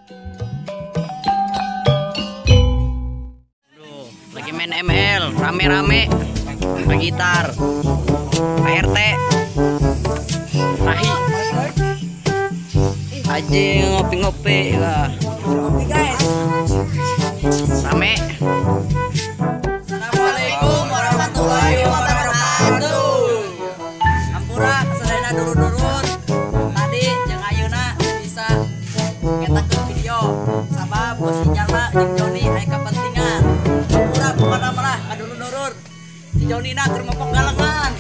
Duh, lagi main ML rame-rame, main gitar, Pak RT, Tahi, aja ngopi-ngopi lah. Ngopi guys. Rame. Assalamualaikum warahmatullahi wabarakatuh. Hampura kesadayana dulur-dulur. Tadi jeung ayeuna bisa ngetakeun video sabab bos Ijal jeung Joni aya kepentingan. Hampura pokona mah ka dulur-dulur. Si Joni na keur mopok galengan.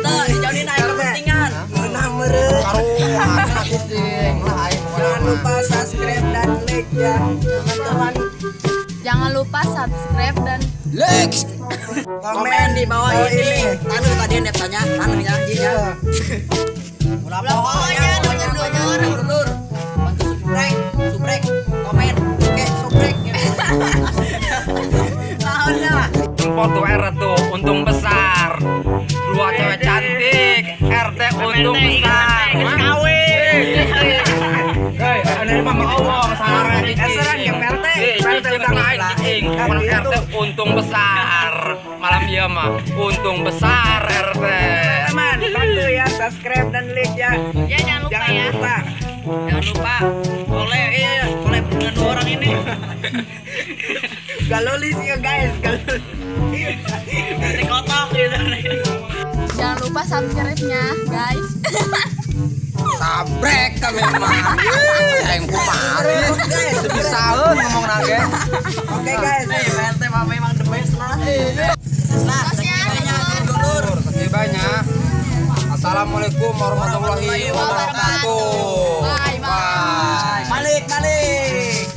Teu si Joni na aya kepentingan. Jangan lupa subscribe dan like ya teman-teman. Jangan lupa subscribe dan like, komen di bawah ini. Tanu tadi yang tanya, tanu ya, ya. Pokoknya dulur-dulur, bantu subscribe, komen, oke, subscribe. Tahunnya. Foto RT untung besar. Dua cewek cantik, RT untung besar. Hei, ada mama Allah masalah cicing. RT, RT untung besar. Malam iya mah untung besar RT. Teman, bantu ya subscribe dan like ya. Ya jangan lupa ya. Jangan lupa. Boleh, iya, boleh dengan dua orang ini. Galolis ya guys, galolis. Nanti kotak gitu. Jangan lupa subscribe-nya, guys. Sabrek kami mah. Aing kumaha guys, sebisaeun ngomong nage. Oke guys, RT mah memang the best lah. Nah, sekian dulur. Sekian banyak. Assalamualaikum warahmatullahi wabarakatuh. Bye bye. Balik balik.